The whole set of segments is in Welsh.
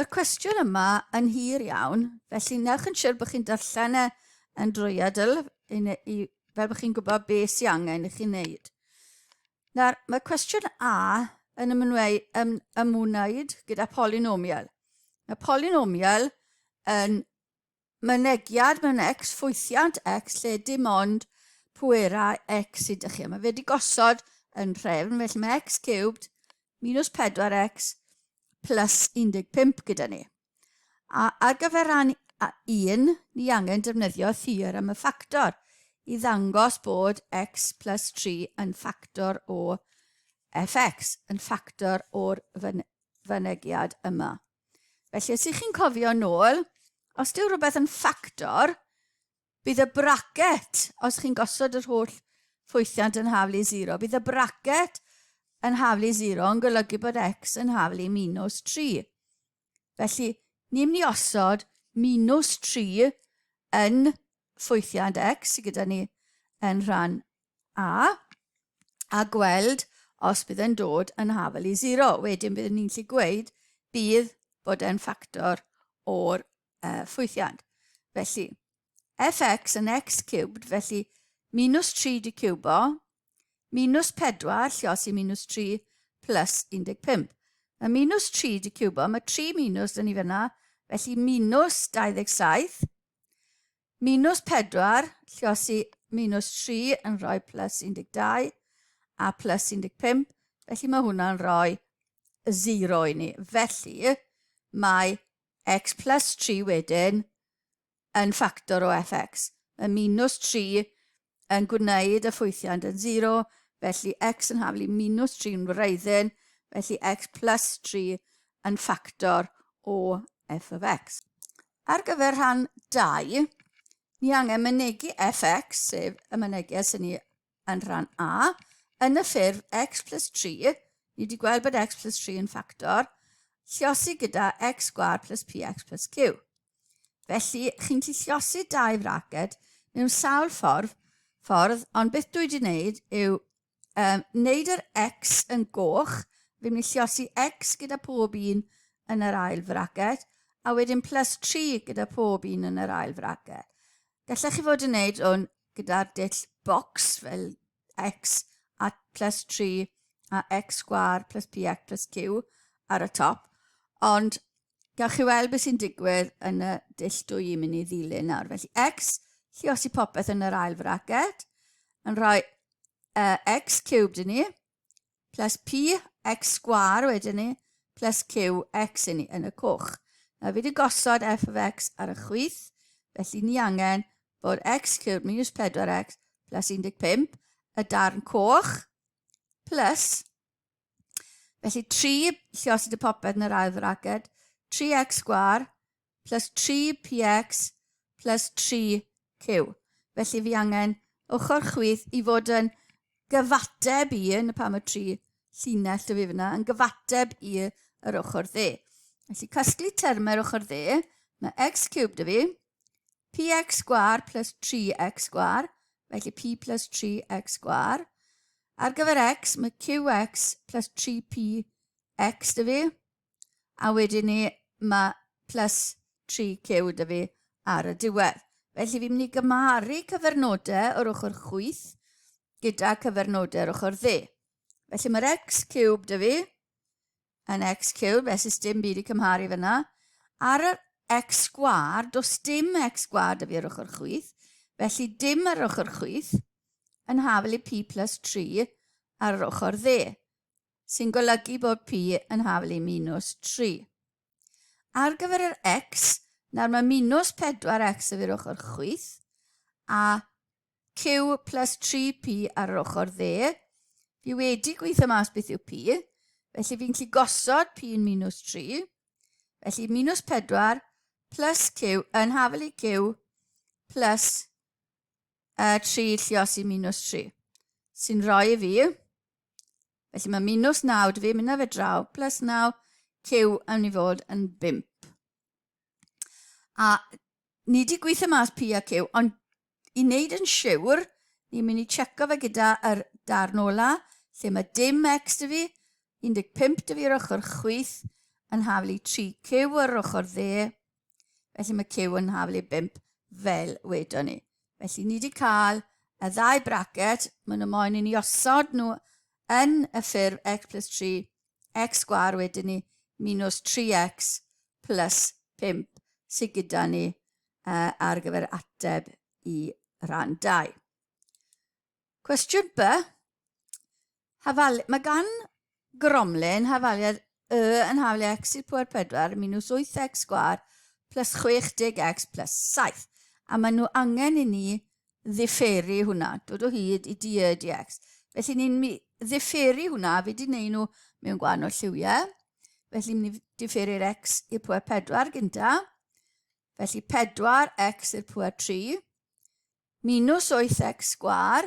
Mae'r cwestiwn yma yn hir iawn, felly newch yn siwr bod chi'n darllen e yn drwyadl i, i, fel bod chi'n gwybod beth sy'n angen i chi wneud. Nawr, mae cwestiwn A yn ymwneud, ym, ymwneud gyda polynomial. Mae polynomial yn mynegiad mewn x, ffwythiant x, lle dim ond pwerau x sydd ydych chi. Mae fe wedi gosod yn rhefn, felly mae x cubed minus 4x plus 15 gyda ni. A ar gyfer rhan 1, ni angen defnyddio theorem y ffactor i ddangos bod x plus 3 yn ffactor o fx, yn ffactor o'r fynegiad yma. Felly, os ych chi'n cofio nôl, os dyw rhywbeth yn ffactor, bydd y bracet, os chi'n gosod yr holl ffwythiant yn haflu i 0, bydd y bracet yn haflu i 0 yn golygu bod x yn haflu minus 3. Felly, ni'n mynd i osod minus 3 yn ffwythiant x sydd gyda ni yn rhan A, a gweld os bydd e'n dod yn hafel i 0. Wedyn byddwn ni'n gallu gweud bydd bod e'n ffactor o'r uh, ffwythiant. Felly, fx yn x cubed, felly minus 3 di cubo, minus 4, lliosi minus 3, plus 15. Mae minus 3 di cubo, mae 3 minus dyn ni fyna, felly minus 27, Minus 4, lliosi minus 3 yn rhoi plus 12 a plus 15, felly mae hwnna'n rhoi 0 i ni. Felly, mae x plus 3 wedyn yn ffactor o fx. Mae minus 3 yn gwneud y ffwythiant yn 0, felly x yn haflu minus 3 yn wreiddyn, felly x plus 3 yn ffactor o f of x. Ar gyfer rhan 2, ni angen mynegi fx, sef y mynegiad sy'n ni yn rhan A, yn y ffurf x plus 3, ni wedi gweld bod x plus 3 yn ffactor, lliosi gyda x sgwar plus px plus q. Felly, chi'n gallu lliosi dau fraced mewn sawl ffordd, ffordd, ond beth dwi wedi wneud yw um, wneud yr x yn goch, fi'n mynd i lliosi x gyda pob un yn yr ail fraced, a wedyn plus 3 gyda pob un yn yr ail fraced. Gallech chi fod yn wneud hwn gyda'r dull box fel x a plus 3 a x sgwar plus px plus q ar y top, ond Gawch chi weld beth sy'n digwydd yn y dull dwi i'n mynd i ddilyn nawr. Felly x, lliosi popeth yn yr ail fracet, yn rhoi uh, x cubed i ni, plus p x sgwar wedyn ni, plus q x i ni yn y coch. Nawr fi wedi gosod f of x ar y chwith, felly ni angen bod x cubed minus 4x plus 15, y darn coch, plus Felly 3 lliosi dy popeth yn yr ail fraged, 3x sgwar plus 3px plus 3q. Felly fi angen ochr chwith i fod yn gyfateb i, yn y pam y 3 llinell dy fi fyna, yn gyfateb i yr ochr dde. Felly casglu termau'r ochr dde, mae x cubed dy fi, px sgwar plus 3x sgwar, felly p plus 3x sgwar. Ar gyfer x, mae qx plus 3px dy fi, a wedyn ni mae plus 3q dy fi ar y diwedd. Felly fi'n mynd i gymharu cyfernodau o'r ochr chwith gyda cyfernodau o'r ochr dde. Felly mae'r x cubed dy fi, yn x cubed, felly dim byd i cymharu fyna. Ar yr x sgwar, does dim x sgwar da fi ar ochr chwith, felly dim ar ochr chwith yn hafel i p plus 3 ar yr ochr dde, sy'n golygu bod p yn hafel i minus 3. Ar gyfer yr x, nawr mae minus 4x y fi'r ochr chwith, a Q plus 3P ar yr ochr dde. Fi wedi gweithio mas beth yw P, felly fi'n gallu gosod P yn minus 3. Felly minus 4 plus Q yn hafel i Q plus uh, 3 lliosi minus 3. Sy'n rhoi i fi, felly mae minus 9 dy fi, mynd â fe draw, plus 9, Q yn i fod yn 5. A ni wedi gweithio mas P a Q, ond i wneud yn siwr, ni'n mynd i checo fe gyda yr darn ola, lle mae dim X dy fi, 15 dy fi ar ochr chwith, yn haflu 3Q ar ochr dde, felly mae Q yn haflu 5 fel wedon ni. Felly ni wedi cael y ddau bracet, maen nhw moyn i ni osod nhw yn y ffurf x plus 3, x sgwar wedyn ni minus 3x plus 5 sydd gyda ni ar gyfer ateb i rhan 2. Cwestiwn B. Hafal, mae gan gromlin hafaliad y yn haflu x i'r pwer 4 minus 8x sgwar plus 60x plus 7. A maen nhw angen i ni ddifferu hwnna, dod o hyd i dy dx. Felly ni'n ddifferu hwnna, fi wedi gwneud nhw mewn gwahanol lliwiau. Felly ni'n differu'r x i'r pwer 4 gynta. Felly 4x i'r pwer 3 minus 8x sgwar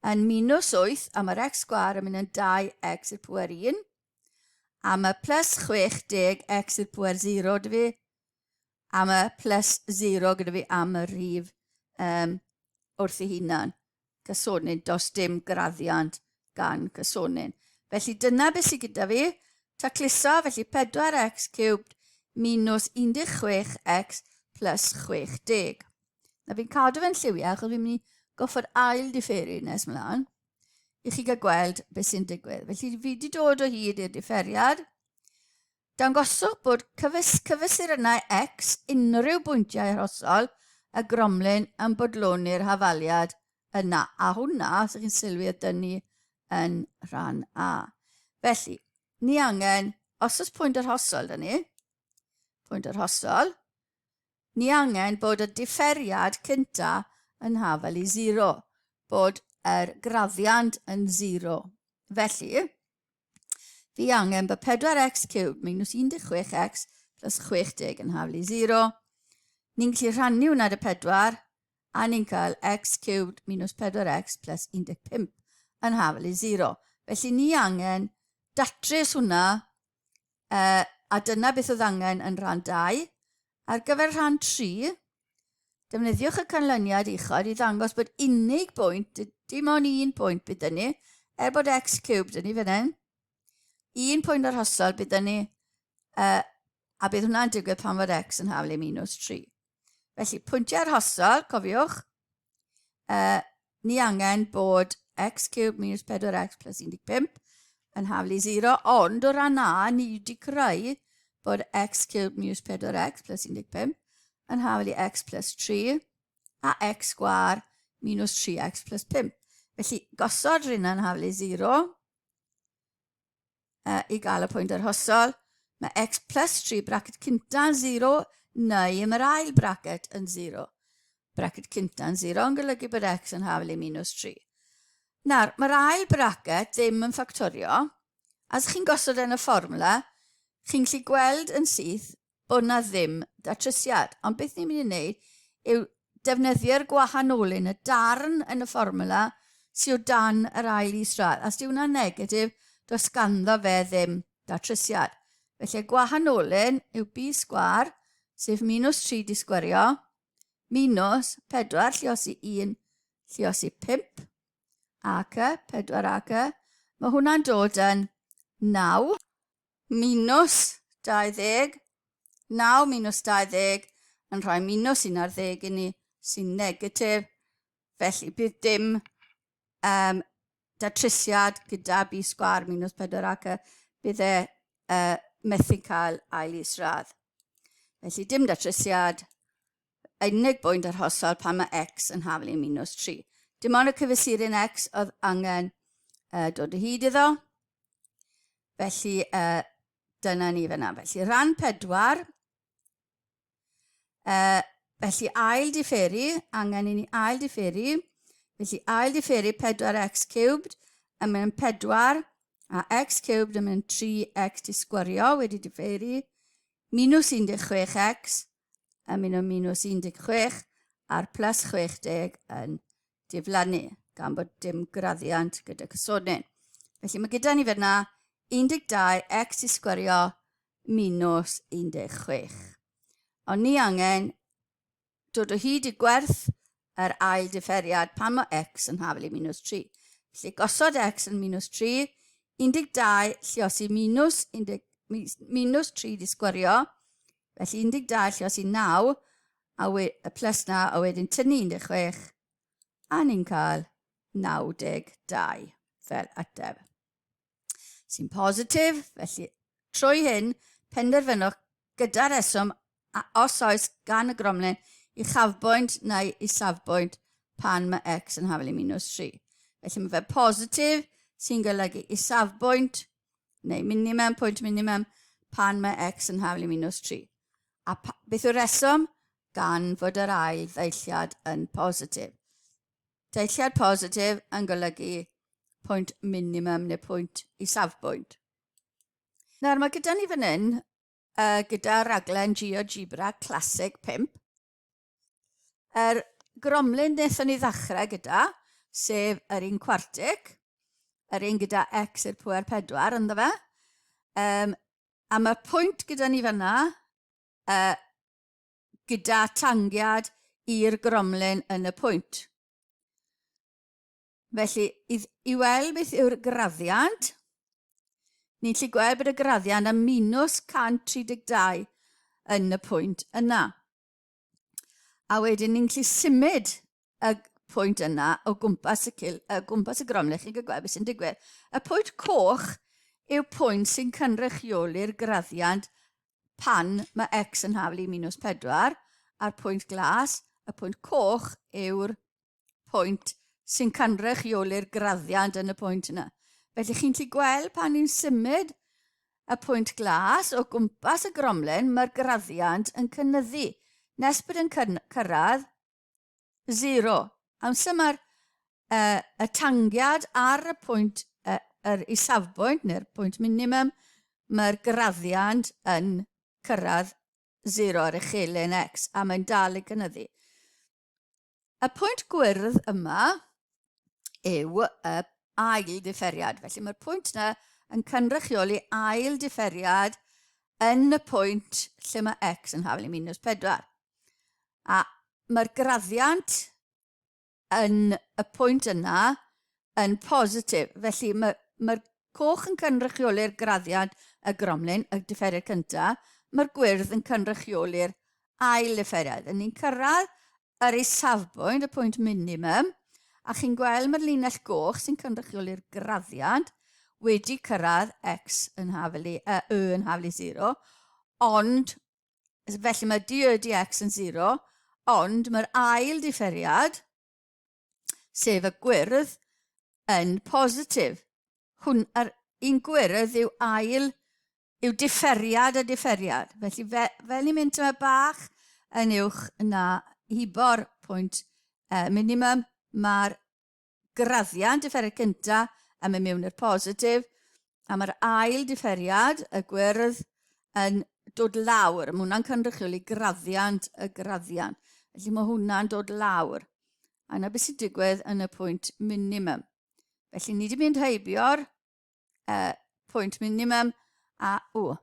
yn minus 8, a mae'r x sgwar yn mynd yn 2x i'r pwer 1, a mae plus 60 x i'r pwer 0 dy fi, a mae plus 0 gyda fi am y rhif um, wrth ei hunan. Cysonyn, does dim graddiant gan cysonyn. Felly dyna beth sydd gyda fi. Tacluso, felly 4x cubed minus 16x plus 60. Na fi'n cadw fe'n lliwiau achos fi'n mynd i goffod ail diferu nes mlaen i chi gael gweld beth sy'n digwydd. Felly fi wedi dod o hyd i'r diferiad. Dangoswch bod cyfys, cyfesurynnau X unrhyw bwyntiau arhosol y gromlin yn bodloni'r hafaliad yna. A hwnna, os ydych chi'n sylwi, y dynnu yn rhan A. Felly, ni angen, os oes pwynt arhosol da ni, pwynt arhosol, Ni angen bod y diferiad cynta yn hafal i zero, bod yr graddiant yn zero. Felly, fi angen bod 4x cubed minus 16x plus 60 yn hafal i zero. Ni'n gallu rhannu hwnna dy 4, a ni'n cael x cubed minus 4x plus 15 yn hafal i zero. Felly ni angen datrys hwnna a dyna beth oedd angen yn rhan 2. Ar gyfer rhan 3, defnyddiwch y canlyniad uchod i ddangos bod unig bwynt, dim ond un pwynt bydd dyn ni, er bod x cubed dyn ni fan hyn, un pwynt arhosol bydd dyn ni, a bydd hwnna'n digwydd pan fod x yn haflu minus 3. Felly, pwyntiau arhosol, cofiwch, ni angen bod x cubed minus 4x plus 15 yn haflu 0, ond o ran A, ni wedi creu bod x cubed minus 4x plus 15 yn haflu x plus 3 a x sgwar minus 3x plus 5. Felly, gosod rhywun yn haflu 0, i gael y pwynt arhosol, mae x plus 3 bracket cynta'n 0 neu mae'r ail bracket yn 0. Bracket cynta'n 0 yn golygu bod x yn hafal i minus 3. Nawr, mae'r ail bracket ddim yn ffactorio. As chi'n gosod yn y fformwla, chi'n gallu gweld yn syth bod 'na ddim datrysiad. Ond beth ni'n mynd i wneud yw defnyddio'r gwahanolyn, y darn yn y fformwla sydd o dan yr ail isradd. Os di hwnna'n negatif, does ganddo fe ddim datrysiad. Felly y gwahanolyn yw b sgwar, sef minus 3 di sgwerio, minus 4 lliosi 1 lliosi 5, ac y, 4 ac y. Mae hwnna'n dod yn 9. Minus 20, 9 minus 20 yn rhoi minus 11 i ni, sy'n negatif. Felly bydd dim um, datrysiad gyda b sgwar minus 4 ac y bydd e uh, methu cael ail isradd. Felly dim datrysiad, unig bwynt arhosol pan mae x yn haflu minus 3. Dim ond y cyfesuryn x oedd angen uh, dod o hyd iddo. Felly, uh, dyna ni fyna. Felly, rhan 4. Uh, felly, ail diferu, angen i ni ail diferu. Felly, ail diferu 4x cubed yn mynd 4 a x cubed yn mynd 3x di sgwario wedi diferu minus 16x yn mynd o minus 16 a'r plus 60 yn diflannu gan bod dim graddiant gyda cysodyn. Felly mae gyda ni fyna 12 x i sgwario minus 16. Ond ni angen dod o hyd i gwerth yr ail diferiad pan mae x yn haflu minus 3. Felly gosod x yn minus 3, 12 lliosi minus, 10, minus 3 di sgwario, felly 12 lluos i 9, a we, y plus 9, a wedyn tynnu 16, a ni'n cael 92 fel ateb. Sy'n positif, felly trwy hyn, penderfynwch gyda reswm a os oes gan y gromlin uchafbwynt neu isafbwynt pan mae x yn hafal i minus 3. Felly mae fe positif sy'n golygu isafbwynt neu minimum, pwynt minimum, pan mae x yn hafal i minus 3. A beth yw'r reswm? Gan fod yr ail ddeilliad yn positif. Deilliad positif yn golygu pwynt minimum neu pwynt isafbwynt. Nawr mae gyda ni fan hyn, gyda raglen GeoGebra Classic 5, yr gromlin wnaethon ni ddechrau gyda, sef yr un cwartig, yr un gyda x i'r pwer 4 ynddo fe. Um, a mae pwynt gyda ni fanna, gyda tangiad i'r gromlin yn y pwynt. Felly, i, i weld beth yw'r graddiant, ni'n gallu gweld bod y graddiant yn minus 132 yn y pwynt yna. A wedyn ni'n gallu symud y pwynt yna o gwmpas y, cil, o gwmpas y gromlin, chi'n gallu gweld beth sy'n digwydd. Y pwynt coch yw pwynt sy'n cynrychioli'r graddiant pan mae x yn haflu minus 4, a'r pwynt glas, y pwynt coch yw'r pwynt sy'n cynrychioli'r graddiant yn y pwynt yna. Felly chi'n gallu gweld pan ni'n symud y pwynt glas o gwmpas y gromlin, mae'r graddiant yn cynyddu nes bod yn cyrraedd 0. Amser mae'r uh, y tangiad ar y pwynt, uh, yr isafbwynt neu'r pwynt minimum, mae'r graddiant yn cyrraedd 0 ar uchelyn x a mae'n dal i cynyddu. Y pwynt gwyrdd yma yw y ail diferiad. Felly mae'r pwynt yna yn cynrychioli ail diferiad yn y pwynt lle mae x yn hafal i minus 4. A mae'r graddiant yn y pwynt yna yn positif. Felly mae'r mae coch yn cynrychioli'r graddiant y gromlin, y diferiad cyntaf, mae'r gwyrdd yn cynrychioli'r ail diferiad. Yn ni'n cyrraedd yr isafbwynt, y pwynt minimum, a chi'n gweld mae'r linell goch sy'n cynrychioli'r graddiant wedi cyrraedd x yn hafelu, y yn hafelu 0, ond felly mae dy dx yn 0, ond mae'r ail diferiad, sef y gwyrdd, yn positif. Hwn, yr un gwyrdd yw ail yw diferiad a diferiad. Felly fe, fel ni'n mynd tyma bach yn uwch na hibo'r pwynt minimum, mae'r graddiant diferiad cyntaf yn mynd mewn i'r positif, a mae'r ail diferiad, y gwyrdd, yn dod lawr. Mae hwnna'n cynrychioli graddiant y graddiant. Felly mae hwnna'n dod lawr. A yna beth sy'n digwydd yn y pwynt minimum. Felly ni wedi mynd heibio'r pwynt minimum a, o,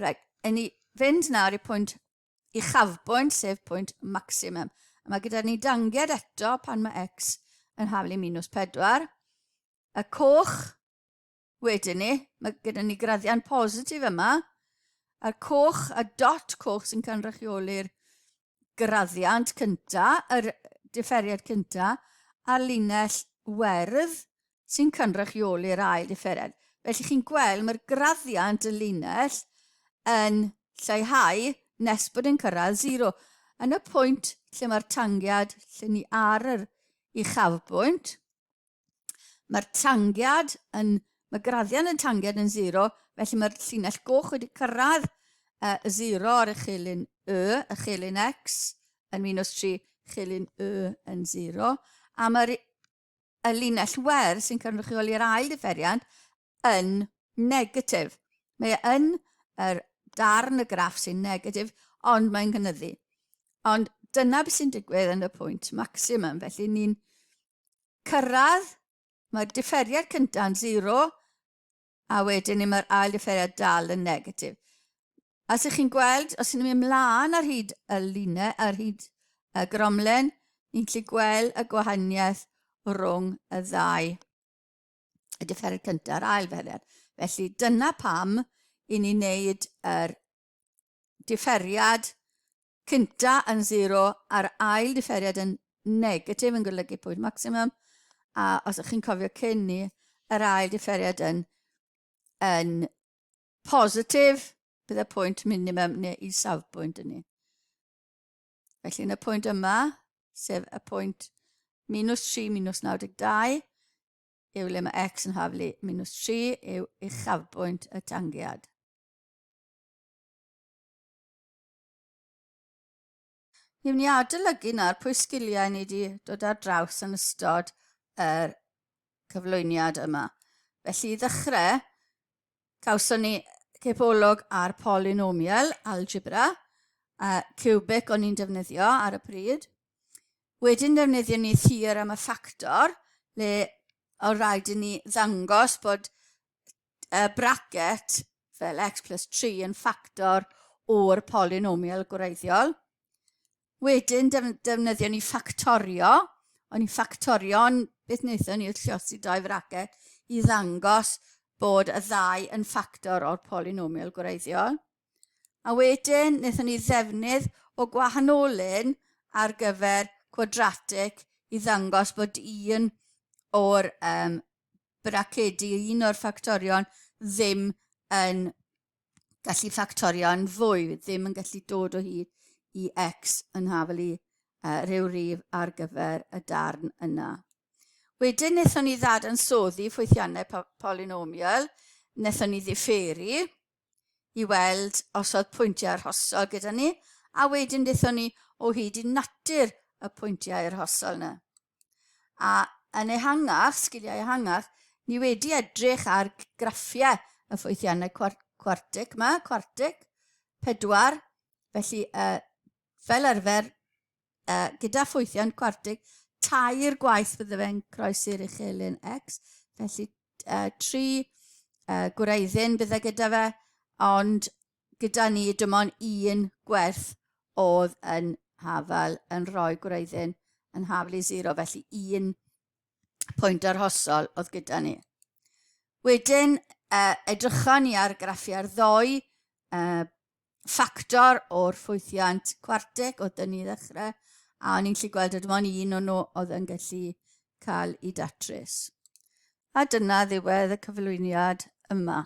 reit, en ni fynd nawr i pwynt uchafbwynt, sef pwynt maximum. A mae gyda ni dangiad eto pan mae x yn haflu minus 4. Y coch wedyn ni, mae gyda ni graddiant positif yma, a'r coch, y dot coch sy'n cynrychioli'r graddiant cynta, yr diferiad cynta, a'r linell werdd sy'n cynrychioli'r ail diferiad. Felly chi'n gweld mae'r graddiant y linell yn lleihau nes bod yn cyrraedd 0. Yn y pwynt lle mae'r tangiad, lle ni ar yr uchafbwynt, Mae'r tangiad yn... Mae graddiant yn tangiad yn 0, felly mae'r llinell goch wedi cyrraedd 0 ar uchelyn Y, uchelyn X yn minus 3, uchelyn Y yn 0. A mae'r y linell wer sy'n cynrychioli'r ail differiant yn negatif. Mae e yn yr darn y graff sy'n negatif, ond mae'n cynyddu. Ond dyna beth sy'n digwydd yn y pwynt maximum. Felly ni'n cyrraedd, mae'r diferiad cyntaf yn 0, a wedyn ni mae'r ail diferiad dal yn negatif. A os ych chi'n gweld, os ni'n mynd mlaen ar hyd y linau, ar hyd y gromlen, ni'n gallu gweld y gwahaniaeth rhwng y ddau, y diferiad cyntaf a'r ail diferiad. Felly dyna pam i ni wneud yr differiad cynta yn 0 a'r ail differiad yn negatif yn golygu pwynt maximum, a os ydych chi'n cofio cyn ni, yr ail differiad yn, yn positif, bydd y pwynt minimum neu isafbwynt yn ni. Felly yn y pwynt yma, sef y pwynt minus 3 minus 92, yw le mae x yn haflu minus 3 yw uchafbwynt y tangiad. Ni'n mynd i adolygu nawr pwy sgiliau ni wedi dod ar draws yn ystod yr cyflwyniad yma. Felly i ddechrau, cawson ni cipolwg ar polynomial algebra, a cubic o'n i'n defnyddio ar y pryd. Wedyn defnyddio ni theorem y ffactor, le o rhaid i ni ddangos bod y bracket fel x plus 3 yn ffactor o'r polynomial gwreiddiol. Wedyn defnyddio ni ffactorio, o'n i'n ffactorio, ond beth wnaethon ni oedd lliosi dau fracet i ddangos bod y ddau yn ffactor o'r polynomial gwreiddiol. A wedyn wnaethon ni ddefnydd o gwahanolyn ar gyfer cwadratig i ddangos bod un o'r um, bracedi, un o'r ffactorion ddim yn gallu ffactorio'n fwy, ddim yn gallu dod o hyd i x yn hafel i uh, rhyw rif ar gyfer y darn yna. Wedyn wnaethon ni ddadansoddi ffwythiannau polynomial, wnaethon ni ddifferu, i weld os oedd pwyntiau arhosol gyda ni, a wedyn dethon ni o hyd i natur y pwyntiau arhosol yna. A yn ehangach, sgiliau ehangach, ni wedi edrych ar graffiau y ffwythiannau cwartig yma, cwartig, pedwar, felly uh, fel arfer, uh, gyda ffwythiant cwartig, tair gwaith bydde fe'n croesi'r uchelyn X, felly uh, tri uh, gwreiddyn bydde gyda fe, ond gyda ni dim ond un gwerth oedd yn hafal yn rhoi gwreiddyn yn hafal i zero, felly un pwynt arhosol oedd gyda ni. Wedyn, uh, edrychon ni ar graffiau'r ddoi uh, ffactor o'r ffwythiant cwartig oedd dyn ni ddechrau, a o'n i'n gallu gweld dim ond un o'n nhw oedd yn gallu cael ei datrys. A dyna ddiwedd y cyflwyniad yma.